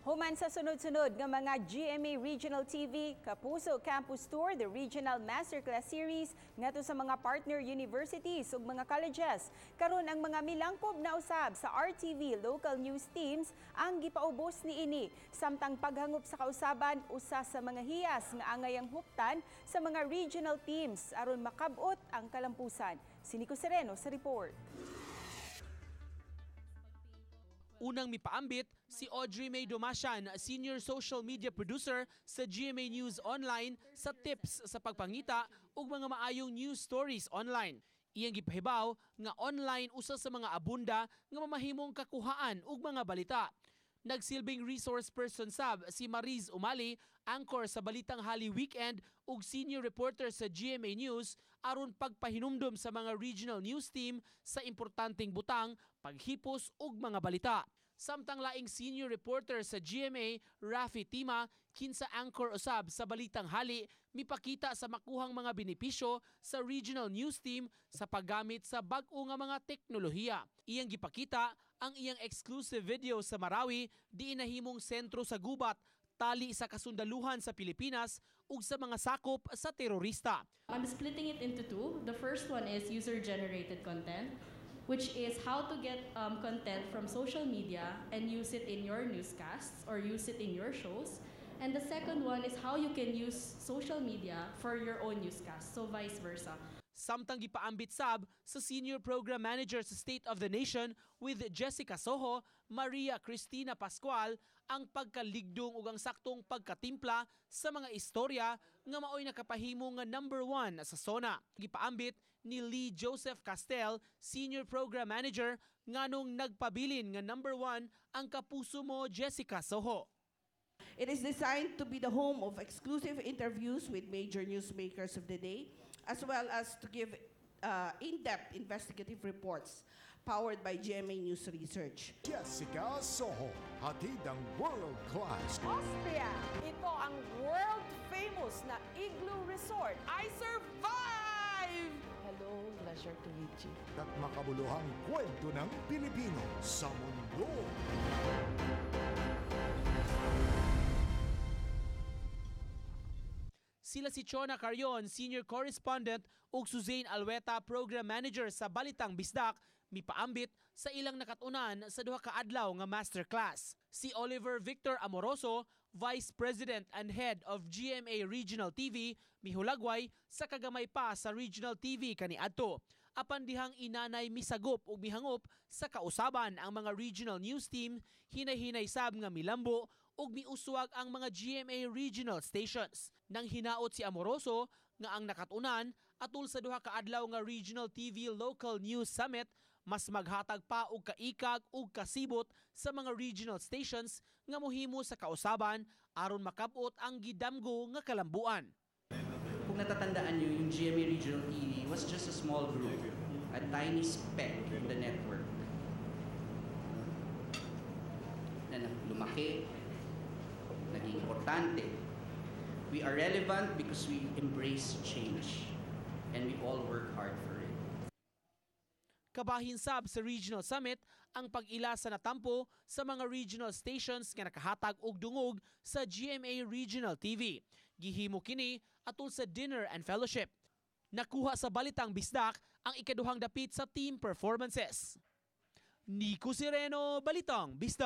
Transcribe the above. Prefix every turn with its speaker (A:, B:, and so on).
A: Human sa sunod-sunod nga mga GMA Regional TV Kapuso Campus Tour, the Regional Masterclass Series ngadto sa mga partner universities ug mga colleges. Karon, ang mga milangkob na usab sa RTV local news teams ang gipaubos niini. Samtang paghangop sa kausaban, usa sa mga hiyas nga angayang huptan sa mga regional teams aron makabot ang kalampusan. Si Nico Sereno sa report.
B: Unang mipaambit si Audrey May Domasian, Senior Social Media Producer sa GMA News Online, sa tips sa pagpangita ug mga maayong news stories online. Iyang gipahibaw nga online usa sa mga abunda nga mamahimong kakuhaan og mga balita. Nagsilbing resource person sab si Mariz Umali, anchor sa Balitang Hali Weekend ug senior reporter sa GMA News, aron pagpahinumdom sa mga regional news team sa importanteng butang paghipos og mga balita. Samtang laing senior reporter sa GMA, Rafi Tima, kinsa anchor usab sa Balitang Hali, mipakita sa makuhang mga benepisyo sa regional news team sa paggamit sa bag-o nga mga teknolohiya. Iyang gipakita ang iyang exclusive video sa Marawi, diin nahimong sentro sa gubat, tali sa kasundaluhan sa Pilipinas ug sa mga sakop sa terorista.
C: I'm splitting it into two. The first one is user-generated content, which is how to get content from social media and use it in your newscasts or use it in your shows. And the second one is how you can use social media for your own newscast, so vice versa.
B: Samtang gipaambit sab sa Senior Program Manager sa State of the Nation with Jessica Soho, Maria Cristina Pascual, ang pagkaligdong ug ang saktong pagkatimpla sa mga istorya nga maoy nakapahimo nga number one sa SONA. Gipaambit ni Lee Joseph Castel, Senior Program Manager, nganong nagpabilin nga number one ang Kapuso Mo Jessica Soho.
D: It is designed to be the home of exclusive interviews with major newsmakers of the day, as well as to give in-depth investigative reports powered by GMA News Research.
E: Jessica Soho, hatid ang world class.
F: Austria! Ito ang world famous na Igloo Resort. I survive!
G: Hello, pleasure to meet you.
E: At makabuluhang kwento ng Pilipino sa mundo.
B: Sila si Chona Carion, Senior Correspondent, ug Suzanne Alweta, Program Manager sa Balitang Bisdak, mipaambit sa ilang nakatunan sa duha ka adlaw nga masterclass. Si Oliver Victor Amoroso, Vice President and Head of GMA Regional TV, mihulagway sa kagamay pa sa Regional TV kaniadto. Apan dihang inanay misagop ug mihangop sa kausaban ang mga regional news team, hinay-hinay sab nga milambo ug miuswag ang mga GMA regional stations. Nang hinaot si Amoroso nga ang nakatunan atul sa duha ka adlaw nga Regional TV Local News Summit mas maghatag pa og kaikag ug kasibot sa mga regional stations nga mohimo sa kausaban aron makabot ang gidamgo nga kalambuan.
H: Kung natatandaan nyo, yung GMA Regional TV was just a small group, a tiny speck in the network na lumaki, naging importante. We are relevant because we embrace change and we all work hard for it.
B: Kabahin sab sa Regional Summit ang pag-ila sa natampo sa mga regional stations nga nakahatag og dungog sa GMA Regional TV. Gihimo kini atul sa dinner and fellowship. Nakuha sa Balitang Bisdak ang ikaduhang dapit sa team performances. Nico Sireno, Balitang Bisdak.